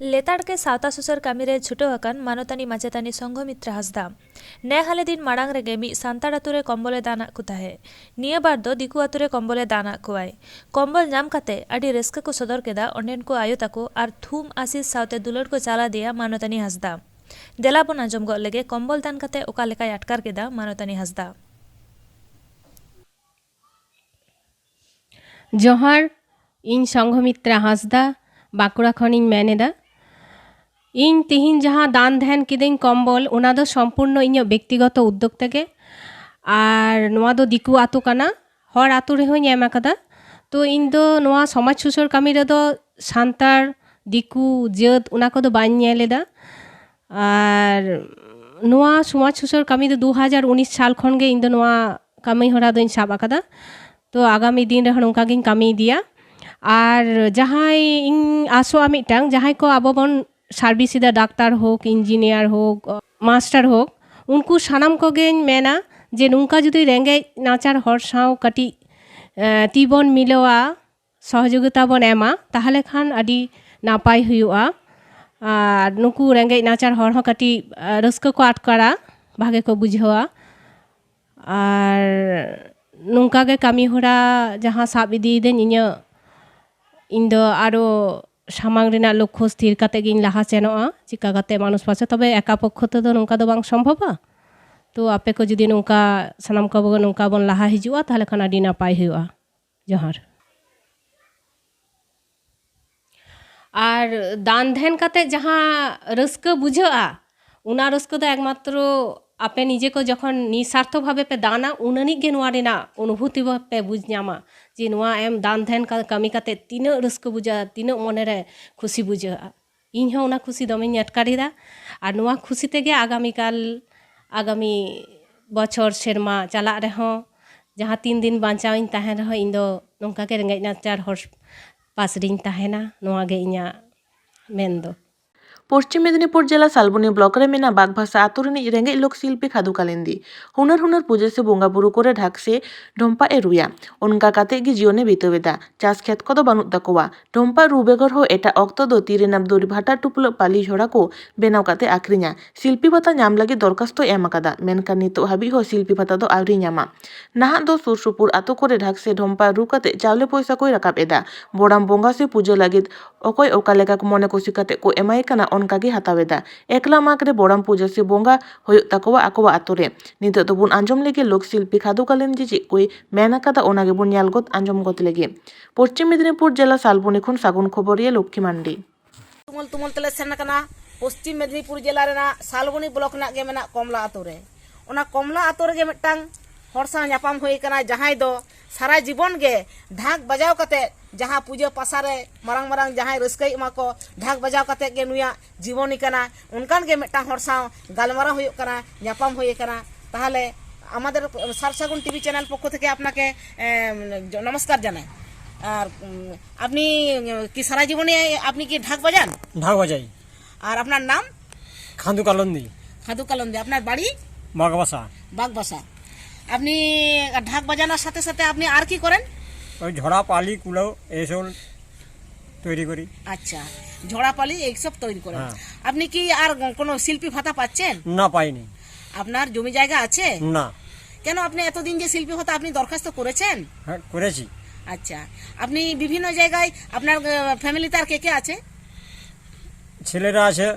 ᱞᱮᱛᱟᱲ ᱜᱮ ᱥᱟᱶᱛᱟ ᱥᱩᱥᱟᱹᱨ ᱠᱟᱹᱢᱤ ᱨᱮ ᱪᱷᱩᱴᱟᱹᱣ ᱟᱠᱟᱱ ᱢᱟᱱᱚᱛᱟᱱᱤ ᱢᱟᱪᱮᱛᱟᱹᱱᱤ ᱥᱚᱝᱜᱷᱚᱢᱤᱛᱨᱟ ᱦᱟᱸᱥᱫᱟ᱾ ᱱᱮ ᱦᱟᱞᱮ ᱫᱤᱱ ᱢᱟᱲᱟᱝ ᱨᱮᱜᱮ ᱢᱤᱫ ᱥᱟᱱᱛᱟᱲ ᱟᱛᱳ ᱨᱮ ᱠᱚᱢᱵᱚᱞᱮ ᱫᱟᱱ ᱟᱫ ᱠᱚ ᱛᱟᱦᱮᱸᱫ᱾ ᱱᱤᱭᱟᱹ ᱵᱟᱨ ᱫᱚ ᱫᱤᱠᱩ ᱟᱛᱳ ᱨᱮ ᱠᱚᱢᱵᱚᱞᱮ ᱫᱟᱱ ᱟᱫ ᱠᱚᱣᱟᱭ᱾ ᱠᱚᱢᱵᱚᱞ ᱧᱟᱢ ᱠᱟᱛᱮ ᱟᱹᱰᱤ ᱨᱟᱹᱥᱠᱟᱹ ᱠᱚ ᱥᱚᱫᱚᱨ ᱠᱮᱫᱟ ᱚᱸᱰᱮᱱ ᱠᱚ ᱟᱭᱳ ᱛᱟᱠᱚ ᱟᱨ ᱛᱷᱩᱢ ᱟᱥᱤᱥ ᱥᱟᱶᱛᱮ ᱫᱩᱞᱟᱹᱲ ᱠᱚ ᱪᱟᱞ ᱟᱫᱮᱭᱟ ᱢᱟᱱᱚᱛᱟᱱᱤ ᱦᱟᱸᱥᱫᱟ᱾ ᱫᱮᱞᱟ ᱵᱚᱱ ᱟᱸᱡᱚᱢ ᱜᱚᱫ ᱞᱮᱜᱮ ᱠᱚᱢᱵᱚᱞ ᱫᱟᱱ ᱠᱟᱛᱮ ᱚᱠᱟ ᱞᱮᱠᱟᱭ ᱟᱴᱠᱟᱨ ᱠᱮᱫᱟ ᱢᱟᱱᱚᱛᱟᱱᱤ ᱦᱟᱸᱥᱫᱟ᱾ ᱡᱚᱦᱟᱨ, ᱤᱧ ᱥᱚᱝᱜᱷᱚᱢᱤᱛᱨᱟ ᱦᱟᱸᱥᱫᱟ, ᱵᱟᱸᱠᱩᱲᱟ ᱠᱷᱚᱱᱤᱧ ᱢᱮᱱ ᱮᱫᱟ᱾ ᱤᱧ ᱛᱤᱦᱤᱧ ᱡᱟᱦᱟᱸ ᱫᱟᱱ ᱫᱷᱮᱱ ᱠᱤᱫᱟᱹᱧ ᱠᱚᱢᱵᱚᱞ, ᱚᱱᱟ ᱫᱚ ᱥᱚᱢᱯᱩᱨᱱᱚ ᱤᱧᱟᱹᱜ ᱵᱮᱠᱛᱤᱜᱚᱛᱚ ᱩᱫᱽᱫᱳᱜᱽ ᱛᱮᱜᱮ᱾ ᱟᱨ ᱱᱚᱣᱟ ᱫᱚ ᱫᱤᱠᱩ ᱟᱛᱳ ᱠᱟᱱᱟ, ᱦᱚᱲ ᱟᱛᱳ ᱨᱮᱦᱚᱸᱧ ᱮᱢ ᱟᱠᱟᱫᱟ᱾ ᱛᱚ ᱤᱧ ᱫᱚ ᱱᱚᱣᱟ ᱥᱚᱢᱟᱡᱽ ᱥᱩᱥᱟᱹᱨ ᱠᱟᱹᱢᱤ ᱨᱮᱫᱚ ᱥᱟᱱᱛᱟᱲ, ᱫᱤᱠᱩ, ᱡᱟᱹᱛ ᱚᱱᱟ ᱠᱚᱫᱚ ᱵᱟᱹᱧ ᱧᱮᱞ ᱮᱫᱟ᱾ ᱟᱨ ᱱᱚᱣᱟ ᱥᱚᱢᱟᱡᱽ ᱥᱩᱥᱟᱹᱨ ᱠᱟᱹᱢᱤ ᱫᱚ ᱫᱩ ᱦᱟᱡᱟᱨ ᱩᱱᱤᱥ ᱥᱟᱞ ᱠᱷᱚᱱ ᱜᱮ ᱤᱧ ᱫᱚ ᱱᱚᱣᱟ ᱠᱟᱹᱢᱤ ᱦᱚᱨᱟ ᱫᱚᱧ ᱥᱟᱵ ᱟᱠᱟᱫᱟ᱾ ᱛᱚ ᱟᱜᱟᱢᱤ ᱫᱤᱱ ᱨᱮᱦᱚᱸ ᱱᱚᱝᱠᱟ ᱜᱤᱧ ᱠᱟᱹᱢᱤ ᱤᱫᱤᱭᱟ᱾ ᱟᱨ ᱡᱟᱦᱟᱸᱭ ᱤᱧ ᱟᱥᱚᱜᱼᱟ ᱢᱤᱫᱴᱟᱝ, ᱡᱟᱦᱟᱸᱭ ᱠᱚ ᱟᱵᱚ ᱵᱚᱱ ᱥᱟᱨᱵᱷᱤᱥ ᱮᱫᱟ, ᱰᱟᱠᱛᱟᱨ ᱦᱳᱠ, ᱤᱧᱡᱤᱱᱤᱭᱟᱨ ᱦᱳᱠ, ᱢᱟᱥᱴᱟᱨ ᱦᱳᱠ, ᱩᱱᱠᱩ ᱥᱟᱱᱟᱢ ᱠᱚᱜᱮᱧ ᱢᱮᱱᱟ ᱡᱮ ᱱᱚᱝᱠᱟ ᱡᱩᱫᱤ ᱨᱮᱸᱜᱮᱡ ᱱᱟᱪᱟᱨ ᱦᱚᱲ ᱥᱟᱶ ᱠᱟᱹᱴᱤᱡ, ᱮ, ᱛᱤ ᱵᱚᱱ ᱢᱤᱞᱟᱹᱣᱟ, ᱥᱚᱦᱚᱡᱳᱜᱤᱛᱟ ᱵᱚᱱ ᱮᱢᱟ, ᱛᱟᱦᱚᱞᱮ ᱠᱷᱟᱱ ᱟᱹᱰᱤ ᱱᱟᱯᱟᱭ ᱦᱩᱭᱩᱜᱼᱟ᱾ ᱟᱨ ᱱᱩᱠᱩ ᱨᱮᱸᱜᱮᱡ ᱱᱟᱪᱟᱨ ᱦᱚᱲ ᱦᱚᱸ ᱠᱟᱹᱴᱤᱡ, ᱮ, ᱨᱟᱹᱥᱠᱟᱹ ᱠᱚ ᱟᱴᱠᱟᱨᱟ, ᱵᱷᱟᱜᱮ ᱠᱚ ᱵᱩᱡᱷᱟᱹᱣᱟ᱾ ᱟᱨ ᱱᱚᱝᱠᱟ ᱜᱮ ᱠᱟᱹᱢᱤ ᱦᱚᱨᱟ ᱡᱟᱦᱟᱸ ᱥᱟᱵ ᱤᱫᱤᱭᱮᱫᱟᱹᱧ, ᱤᱧᱟᱹᱜ, ᱤᱧ ᱫᱚ ᱟᱨᱚ ᱥᱟᱢᱟᱝ ᱨᱮᱱᱟᱜ ᱞᱚᱠᱠᱷᱚ ᱥᱛᱷᱤᱨ ᱠᱟᱛᱮ ᱜᱤᱧ ᱞᱟᱦᱟ ᱥᱮᱱᱚᱜᱼᱟ, ᱪᱤᱠᱟ ᱠᱟᱛᱮ ᱢᱟᱱᱩᱥ ᱯᱟᱥᱮ, ᱛᱚᱵᱮ ᱮᱠᱟ ᱯᱚᱠᱠᱷᱚ ᱛᱮᱫᱚ ᱱᱚᱝᱠᱟ ᱫᱚ ᱵᱟᱝ ᱥᱚᱢᱵᱷᱚᱵᱟ᱾ ᱛᱚ ᱟᱯᱮ ᱠᱚ ᱡᱩᱫᱤ ᱱᱚᱝᱠᱟ ᱥᱟᱱᱟᱢ ᱠᱚ ᱱᱚᱝᱠᱟ ᱵᱚᱱ ᱞᱟᱦᱟ ᱦᱤᱡᱩᱜᱼᱟ, ᱛᱟᱦᱚᱞᱮ ᱠᱷᱟᱱ ᱟᱹᱰᱤ ᱱᱟᱯᱟᱭ ᱦᱩᱭᱩᱜᱼᱟ᱾ ᱡᱚᱦᱟᱨ᱾ ᱟᱨ ᱫᱟᱱ ᱫᱷᱮᱱ ᱠᱟᱛᱮ ᱡᱟᱦᱟᱸ ᱨᱟᱹᱥᱠᱟᱹ ᱵᱩᱡᱷᱟᱹᱜᱼᱟ, ᱚᱱᱟ ᱨᱟᱹᱥᱠᱟᱹ ᱫᱚ ᱮᱠᱢᱟᱛᱨᱚ ᱟᱯᱮ ᱱᱤᱡᱮ ᱠᱚ ᱡᱚᱠᱷᱚᱱ ᱱᱤᱥᱟᱨᱛᱷᱚ ᱵᱷᱟᱵᱮ ᱯᱮ ᱫᱟᱱᱟ, ᱩᱱ ᱟᱹᱱᱤᱡ ᱜᱮ ᱱᱚᱣᱟ ᱨᱮᱱᱟᱜ ᱚᱱᱩᱵᱷᱩᱛᱤ ᱯᱮ ᱵᱩᱡᱽ ᱧᱟᱢᱟ ᱡᱮ ᱱᱚᱣᱟ ᱮᱢ ᱫᱟᱱ ᱫᱷᱮᱱ ᱠᱟ-, ᱠᱟᱹᱢᱤ ᱠᱟᱛᱮ ᱛᱤᱱᱟᱹᱜ ᱨᱟᱹᱥᱠᱟᱹ ᱵᱩᱡᱷᱟᱹᱜᱼᱟ, ᱛᱤᱱᱟᱹᱜ ᱢᱚᱱᱮᱨᱮ ᱠᱷᱩᱥᱤ ᱵᱩᱡᱷᱟᱹᱜᱼᱟ᱾ ᱤᱧ ᱦᱚᱸ ᱚᱱᱟ ᱠᱷᱩᱥᱤ ᱫᱚᱢᱮᱧ ᱟᱴᱠᱟᱨ ᱮᱫᱟ᱾ ᱟᱨ ᱱᱚᱣᱟ ᱠᱷᱩᱥᱤ ᱛᱮᱜᱮ ᱟᱜᱟᱢᱤ ᱠᱟᱞ, ᱟᱜᱟᱢᱤ ᱵᱚᱪᱷᱚᱨ, ᱥᱮᱨᱢᱟ ᱪᱟᱞᱟᱜ ᱨᱮᱦᱚᱸ, ᱡᱟᱦᱟᱸ ᱛᱤᱱ ᱫᱤᱱ ᱵᱟᱧᱪᱟᱣ ᱤᱧ ᱛᱟᱦᱮᱱ ᱨᱮᱦᱚᱸ, ᱤᱧ ᱫᱚ ᱱᱚᱝᱠᱟ ᱜᱮ ᱨᱮᱸᱜᱮᱡ ᱱᱟᱪᱟᱨ ᱦᱚᱲ ᱯᱟᱥ ᱨᱤᱧ ᱛᱟᱦᱮᱱᱟ, ᱱᱚᱣᱟ ᱜᱮ ᱤᱧᱟᱹᱜ ᱢᱮᱱ ᱫᱚ᱾ ᱯᱚᱥᱪᱤᱢ ᱢᱮᱫᱤᱱᱤᱯᱩᱨ ᱡᱮᱞᱟ ᱥᱟᱞᱵᱚᱱᱤ ᱵᱞᱚᱠ ᱨᱮ ᱢᱮᱱᱟᱜ ᱵᱟᱜᱽᱵᱷᱟᱥᱟ ᱟᱛᱳ ᱨᱤᱱᱤᱡ ᱨᱮᱸᱜᱮᱡ ᱞᱳᱠ ᱥᱤᱞᱯᱤ ᱠᱷᱟᱫᱩ ᱠᱟᱞᱤᱱᱫᱤ ᱦᱩᱱᱟᱹᱨ ᱦᱩᱱᱟᱹᱨ ᱯᱩᱡᱟᱹ ᱥᱮ ᱵᱚᱸᱜᱟ ᱵᱩᱨᱩ ᱠᱚᱨᱮ ᱰᱷᱟᱠ ᱥᱮ ᱰᱷᱚᱢᱯᱟ ᱮ ᱨᱩᱭᱟ᱾ ᱚᱱᱠᱟ ᱠᱟᱛᱮ ᱜᱮ ᱡᱤᱭᱚᱱᱮ ᱵᱤᱛᱟᱹᱣ ᱮᱫᱟ᱾ ᱪᱟᱥ ᱠᱷᱮᱛ ᱠᱚᱫᱚ ᱵᱟᱹᱱᱩᱜ ᱛᱟᱠᱚᱣᱟ᱾ ᱰᱷᱚᱢᱯᱟ ᱨᱩ ᱵᱮᱜᱚᱨ ᱦᱚᱸ ᱮᱴᱟᱜ ᱚᱠᱛᱚ ᱫᱚ ᱛᱤ ᱨᱮᱱᱟᱜ ᱫᱩᱨᱤᱵᱽ ᱦᱟᱴᱟᱜ ᱴᱩᱯᱞᱟᱹᱜ ᱯᱟᱹᱞᱤ ᱡᱷᱚᱲᱟ ᱠᱚ ᱵᱮᱱᱟᱣ ᱠᱟᱛᱮ ᱟᱠᱷᱨᱤᱧᱟ᱾ ᱥᱤᱞᱯᱤ ᱵᱷᱟᱛᱟ ᱧᱟᱢ ᱞᱟᱹᱜᱤᱫ ᱫᱚᱨᱠᱷᱟᱥᱛᱚ ᱮᱢ ᱟᱠᱟᱫᱟ, ᱢᱮᱱᱠᱷᱟᱱ ᱱᱤᱛᱚᱜ ᱦᱟᱹᱵᱤᱡ ᱦᱚᱸ ᱥᱤᱞᱯᱤ ᱵᱷᱟᱛᱟ ᱫᱚ ᱟᱹᱣᱨᱤ ᱧᱟᱢᱟ᱾ ᱱᱟᱦᱟᱜ ᱫᱚ ᱥᱩᱨ ᱥᱩᱯᱩᱨ ᱟᱛᱳ ᱠᱚᱨᱮ ᱰᱷᱟᱠ ᱥᱮ ᱰᱷᱚᱢᱯᱟ ᱨᱩ ᱠᱟᱛᱮ ᱪᱟᱣᱞᱮ ᱯᱚᱭᱥᱟ ᱠᱚᱭ ᱨᱟᱠᱟᱵ ᱮᱫᱟ᱾ ᱵᱚᱲᱟᱢ ᱵᱚᱸᱜᱟ ᱥᱮ ᱯᱩᱡᱟᱹ ᱞᱟᱹᱜᱤᱫ ᱚᱠᱚᱭ ᱚᱠᱟ ᱞᱮᱠᱟ ᱢᱚᱱᱮ ᱠᱩᱥᱤ ᱠᱟᱛᱮ ᱠᱚ ᱮᱢᱟᱭ ᱠᱟᱱᱟ, ᱚᱱᱠᱟ ᱜᱮ ᱦᱟᱛᱟᱣ ᱮᱫᱟ᱾ ᱮᱠᱞᱟ ᱢᱟᱜᱽ ᱨᱮ ᱵᱚᱲᱟᱢ ᱯᱩᱡᱟᱹ ᱥᱮ ᱵᱚᱸᱜᱟ ᱦᱩᱭᱩᱜ ᱛᱟᱠᱚᱣᱟ ᱟᱠᱚᱣᱟᱜ ᱟᱛᱳ ᱨᱮ᱾ ᱱᱤᱛᱚᱜ ᱫᱚᱵᱚᱱ ᱟᱸᱡᱚᱢ ᱞᱮᱜᱮ ᱞᱳᱠ ᱥᱤᱞᱯᱤ ᱠᱷᱟᱫᱩ ᱠᱟᱞᱤᱱ ᱡᱤ ᱪᱮᱫ ᱠᱚᱭ ᱢᱮᱱ ᱟᱠᱟᱫᱟ, ᱚᱱᱟ ᱜᱮᱵᱚᱱ ᱧᱮᱞ ᱜᱚᱫ ᱟᱸᱡᱚᱢ ᱜᱚᱫ ᱞᱮᱜᱮ᱾ ᱯᱚᱥᱪᱤᱢ ᱢᱮᱫᱤᱱᱤᱯᱩᱨ ᱡᱮᱞᱟ ᱥᱟᱞᱵᱚᱱᱤ ᱠᱷᱚᱱ ᱥᱟᱹᱜᱩᱱ ᱠᱷᱚᱵᱚᱨᱤᱭᱟᱹ ᱞᱚᱠᱠᱷᱤ ᱢᱟᱱᱰᱤ᱾ ᱛᱩᱢᱟᱹᱞ ᱛᱩᱢᱟᱹᱞ ᱛᱮᱞᱮ ᱥᱮᱱ ᱟᱠᱟᱱᱟ ᱯᱚᱥᱪᱤᱢ ᱢᱮᱫᱤᱱᱤᱯᱩᱨ ᱡᱮᱞᱟ ᱨᱮᱱᱟᱜ ᱥᱟᱞᱵᱚᱱᱤ ᱵᱞᱚᱠ ᱨᱮᱱᱟᱜ ᱜᱮ ᱢᱮᱱᱟᱜ ᱠᱚᱢᱞᱟ ᱟᱛᱳ ᱨᱮ᱾ ᱚᱱᱟ ᱠᱚᱢᱞᱟ ᱟᱛᱳ ᱨᱮᱜᱮ ᱢᱤᱫᱴᱟᱝ ᱦᱚᱲ ᱥᱟᱶ ᱧᱟᱯᱟᱢ ᱦᱩᱭ ᱟᱠᱟᱱᱟ, ᱡᱟᱦᱟᱸᱭ ᱫᱚ ᱥᱟᱨᱟ ᱡᱤᱵᱚᱱ ᱜᱮ ᱰᱷᱟᱠ ᱵᱟᱡᱟᱣ ᱠᱟᱛᱮ, ᱡᱟᱦᱟᱸ ᱯᱩᱡᱟᱹ ᱯᱟᱥᱟ ᱨᱮ ᱢᱟᱨᱟᱝ ᱢᱟᱨᱟᱝ ᱡᱟᱦᱟᱸᱭ ᱨᱟᱹᱥᱠᱟᱹᱭ ᱮᱢᱟ ᱠᱚ, ᱰᱷᱟᱠ ᱵᱟᱡᱟᱣ ᱠᱟᱛᱮ ᱜᱮ ᱱᱩᱭᱟᱜ ᱡᱤᱵᱚᱱᱤ ᱠᱟᱱᱟ᱾ ᱚᱱᱠᱟᱱ ᱜᱮ ᱢᱤᱫᱴᱟᱝ ᱦᱚᱲ ᱥᱟᱶ ᱜᱟᱞᱢᱟᱨᱟᱣ ᱦᱩᱭᱩᱜ ᱠᱟᱱᱟ, ᱧᱟᱯᱟᱢ ᱦᱩᱭ ᱟᱠᱟᱱᱟ᱾ ᱛᱟᱦᱚᱞᱮ ᱟᱢᱟᱫᱮᱨ ᱥᱟᱨ ᱥᱟᱹᱜᱩᱱ ᱴᱤᱵᱷᱤ ᱪᱮᱱᱮᱞ ᱯᱚᱠᱠᱷᱚ ᱛᱷᱮᱠᱮ ᱟᱯᱱᱟᱠᱮ, ᱮᱢ, ᱱᱚᱢᱚᱥᱠᱟᱨ ᱡᱟᱱᱟᱭ᱾ আর, উম, আপনি, উম, কি সারা জীবনে আপনি কি ঢাক বাজান? ঢাক বাজাই। আর আপনার নাম? খান্দু কালন্দি। খাদু কালন্দি। আপনার বাড়ি? বাগবাসা। বাগবাসা। আপনি ঢাক বাজানোর সাথে সাথে আপনি আর কি করেন? ওই ঝড়া, পালি, কুলো এইসব তৈরি করি। আচ্ছা, ঝড়া, পালি এইসব তৈরি করেন। হ্যাঁ। আপনি কি আর কোনো শিল্পী ভাতা পাচ্ছেন? না, পাইনি। আপনার জমি জায়গা আছে? না। কেন, আপনি এতদিন যে শিল্পী ভাতা আপনি দরখাস্ত করেছেন? হ্যাঁ, করেছি। আচ্ছা, আপনি বিভিন্ন জায়গায় আপনার, আহ, ফ্যামিলিতে আর কে কে আছে? ছেলেরা আছে,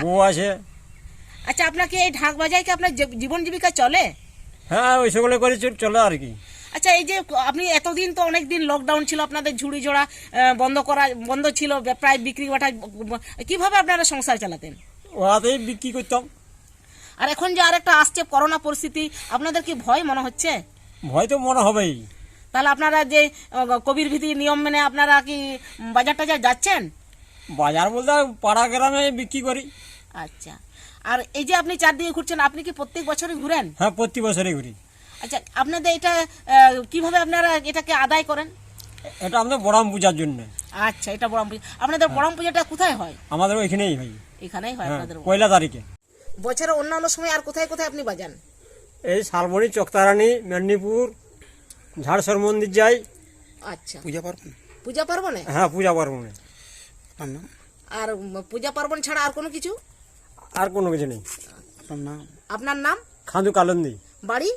বউ আছে। আচ্ছা, আপনার কি এই ঢাক বাজায় কি আপনার জী-, জীবন জীবিকা চলে? হ্যাঁ, ওই সকলে করে চল-, চলে আর কি। আচ্ছা, এই যে আপনি এতদিন তো অনেক দিন লকডাউন ছিল, আপনাদের ঝুড়ি ঝোড়া, আহ, বন্ধ করা, বন্ধ ছিল, বে-, প্রায় বিক্রি বাটা, ব-, ব-, কিভাবে আপনারা সংসার চালাতেন? ওরাতেই বিক্রি করতাম। আর এখন যে আরেকটা আসছে করোনা পরিস্থিতি, আপনাদের কি ভয় মনে হচ্ছে? ভয় তো মনে হবেই। তাহলে আপনারা যে, আহ, কোভিড বিধি নিয়ম মেনে আপনারা কি, উম, বাজার টাজার যাচ্ছেন? বাজার বলতে পাড়া গ্রামে বিক্রি করি। আচ্ছা, আর এই যে আপনি চারদিকে ঘুরছেন, আপনি কি প্রত্যেক বছরই ঘুরেন? হ্যাঁ, প্রতি বছরই ঘুরি। আচ্ছা, আপনাদের এটা, আহ, কিভাবে আপনারা এটাকে আদায় করেন? এটা আমাদের বড়াম পূজার জন্য। আচ্ছা, এটা বড়াম পূজা। আপনাদের বড়াম পূজাটা কোথায় হয়? আমাদেরও এখানেই হয়। এখানেই হয় হ্যাঁ, আপনাদের? পয়লা তারিখে। বছরে অন্যান্য সময় আর কোথায় কোথায় আপনি বাজান? এই শালবনী, চকতারানি, মেদিনীপুর, ঝাড়েশ্বর মন্দির যাই। আচ্ছা। পূজা পার্বণ? পূজা পার্বণে? হ্যাঁ, পূজা পার্বণে। আপনার নাম? আর উম, পূজা পার্বণ ছাড়া আর কোনো কিছু? আর কোনো কিছু নেই। আপনার নাম? আপনার নাম? খান্দু কালন্দি। বাড়ি?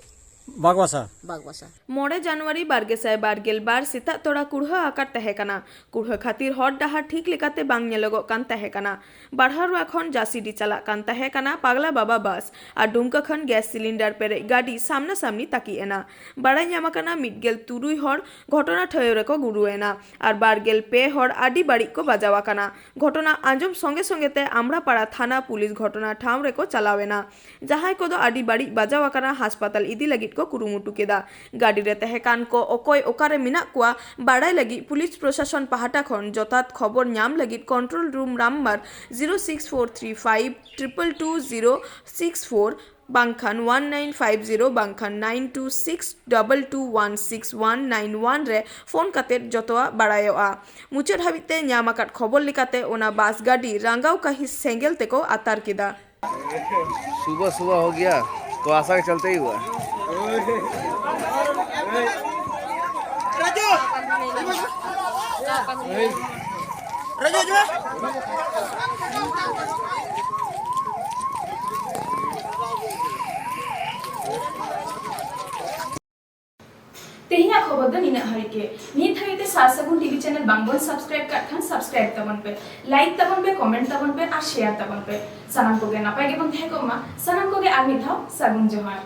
বাগবাসা। বাগবাসা। ᱢᱚᱬᱮ ᱡᱟᱱᱩᱣᱟᱨᱤ ᱵᱟᱨ ᱜᱮᱥᱟᱭ ᱵᱟᱨ ᱜᱮᱞ ᱵᱟᱨ ᱥᱮᱛᱟᱜ ᱛᱚᱲᱟ ᱠᱩᱲᱦᱟᱹ ᱟᱠᱟᱫ ᱛᱟᱦᱮᱸ ᱠᱟᱱᱟ᱾ ᱠᱩᱲᱦᱟᱹ ᱠᱷᱟᱹᱛᱤᱨ ᱦᱚᱨ ᱰᱟᱦᱟᱨ ᱴᱷᱤᱠ ᱞᱮᱠᱟᱛᱮ ᱵᱟᱝ ᱧᱮᱞᱚᱜᱚᱜ ᱠᱟᱱ ᱛᱟᱦᱮᱸ ᱠᱟᱱᱟ᱾ ᱵᱟᱨᱦᱟᱨᱩᱣᱟ ᱠᱷᱚᱱ ᱡᱟᱹᱥᱤᱰᱤ ᱪᱟᱞᱟᱜ ᱠᱟᱱ ᱛᱟᱦᱮᱸ ᱠᱟᱱᱟ ᱯᱟᱜᱽᱞᱟ ᱵᱟᱵᱟ ᱵᱟᱥ ᱟᱨ ᱰᱩᱢᱠᱟ ᱠᱷᱚᱱ ᱜᱮᱥ ᱥᱤᱞᱤᱱᱰᱟᱨ ᱯᱮᱨᱮᱡ ᱜᱟᱹᱰᱤ ᱥᱟᱢᱱᱟ ᱥᱟᱢᱱᱤ ᱛᱟᱹᱠᱤᱡ ᱮᱱᱟ᱾ ᱵᱟᱲᱟᱭ ᱧᱟᱢ ᱟᱠᱟᱱᱟ, ᱢᱤᱫ ᱜᱮᱞ ᱛᱩᱨᱩᱭ ᱦᱚᱲ ᱜᱷᱚᱴᱚᱱᱟ ᱴᱷᱟᱶ ᱨᱮᱠᱚ ᱜᱩᱨᱩ ᱮᱱᱟ ᱟᱨ ᱵᱟᱨ ᱜᱮᱞ ᱯᱮ ᱦᱚᱲ ᱟᱹᱰᱤ ᱵᱟᱹᱲᱤᱡ ᱠᱚ ᱵᱟᱡᱟᱣ ᱟᱠᱟᱱᱟ᱾ ᱜᱷᱚᱴᱚᱱᱟ ᱟᱸᱡᱚᱢ ᱥᱚᱸᱜᱮ ᱥᱚᱸᱜᱮ ᱛᱮ ᱟᱢᱲᱟᱯᱟᱲᱟ ᱛᱷᱟᱱᱟ ᱯᱩᱞᱤᱥ ᱜᱷᱚᱴᱚᱱᱟ ᱴᱷᱟᱶ ᱨᱮᱠᱚ ᱪᱟᱞᱟᱣ ᱮᱱᱟ᱾ ᱡᱟᱦᱟᱸᱭ ᱠᱚᱫᱚ ᱟᱹᱰᱤ ᱵᱟᱹᱲᱤᱡ ᱵᱟᱡᱟᱣ ᱟᱠᱟᱱᱟ, ᱦᱟᱥᱯᱟᱛᱟᱞ ᱤᱫᱤ ᱞᱟᱹᱜᱤᱫ ᱠᱚ ᱠᱩᱨᱩᱢᱩᱴᱩ ᱠᱮᱫᱟ᱾ ᱜᱟᱹᱰᱤ ᱨᱮ ᱛᱟᱦᱮᱸ ᱠᱟᱱ ᱠᱚ ᱚᱠᱚᱭ ᱚᱠᱟᱨᱮ ᱢᱮᱱᱟᱜ ᱠᱚᱣᱟ ᱵᱟᱲᱟᱭ ᱞᱟᱹᱜᱤᱫ ᱯᱩᱞᱤᱥ ᱯᱨᱚᱥᱟᱥᱚᱱ ᱯᱟᱦᱴᱟ ᱠᱷᱚᱱ ᱡᱚᱛᱷᱟᱛ ᱠᱷᱚᱵᱚᱨ ᱧᱟᱢ ᱞᱟᱹᱜᱤᱫ control room number zero six four three five triple two zero six four ᱵᱟᱝᱠᱷᱟᱱ ᱚᱣᱟᱱ ᱱᱟᱭᱤᱱ ᱯᱷᱟᱭᱤᱵᱷ ᱡᱤᱨᱳ ᱵᱟᱝᱠᱷᱟᱱ nine two six double two one six one nine one ᱨᱮ ᱯᱷᱳᱱ ᱠᱟᱛᱮ ᱡᱚᱛᱚᱣᱟᱜ ᱵᱟᱲᱟᱭᱚᱜᱼᱟ᱾ ᱢᱩᱪᱟᱹᱫ ᱦᱟᱹᱵᱤᱡ ᱛᱮ ᱧᱟᱢ ᱟᱠᱟᱫ ᱠᱷᱚᱵᱚᱨ ᱞᱮᱠᱟᱛᱮ, ᱚᱱᱟ ᱵᱟᱥ ᱜᱟᱹᱰᱤ ᱨᱟᱸᱜᱟᱣ ᱠᱟᱹᱦᱤᱥ ᱥᱮᱸᱜᱮᱞ ᱛᱮᱠᱚ ᱟᱛᱟᱨ ᱠᱮᱫᱟ᱾ सुबह सुबह हो गया, कुहासा के चलते ही हुआ। ᱛᱮᱦᱮᱧᱟᱜ ᱠᱷᱚᱵᱚᱨ ᱫᱚ ᱱᱤᱱᱟᱹᱜ ᱦᱟᱹᱨᱤᱡ ᱜᱮ᱾ ᱱᱤᱛ ᱦᱟᱹᱵᱤᱡ ᱛᱮ ᱥᱟᱨ ᱥᱟᱹᱜᱩᱱ ᱴᱤᱵᱷᱤ ᱪᱮᱱᱮᱞ ᱵᱟᱝ ᱵᱚᱱ ᱥᱟᱵᱥᱠᱨᱟᱭᱤᱵ ᱠᱟᱜ ᱠᱷᱟᱱ, ᱥᱟᱵᱥᱠᱨᱟᱭᱤᱵ ᱛᱟᱵᱚᱱ ᱯᱮ, ᱞᱟᱭᱤᱠ ᱛᱟᱵᱚᱱ ᱯᱮ, ᱠᱚᱢᱮᱱᱴ ᱛᱟᱵᱚᱱ ᱯᱮ ᱟᱨ ᱥᱮᱭᱟᱨ ᱛᱟᱵᱚᱱ ᱯᱮ᱾ ᱥᱟᱱᱟᱢ ᱠᱚᱜᱮ ᱱᱟᱯᱟᱭ ᱜᱮᱵᱚᱱ ᱛᱟᱦᱮᱸ ᱠᱚᱜ ᱢᱟ᱾ ᱥᱟᱱᱟᱢ ᱠᱚᱜᱮ ᱟᱨ ᱢᱤᱫ ᱫᱷᱟᱣ ᱥᱟᱹᱜᱩᱱ ᱡᱚᱦᱟᱨ᱾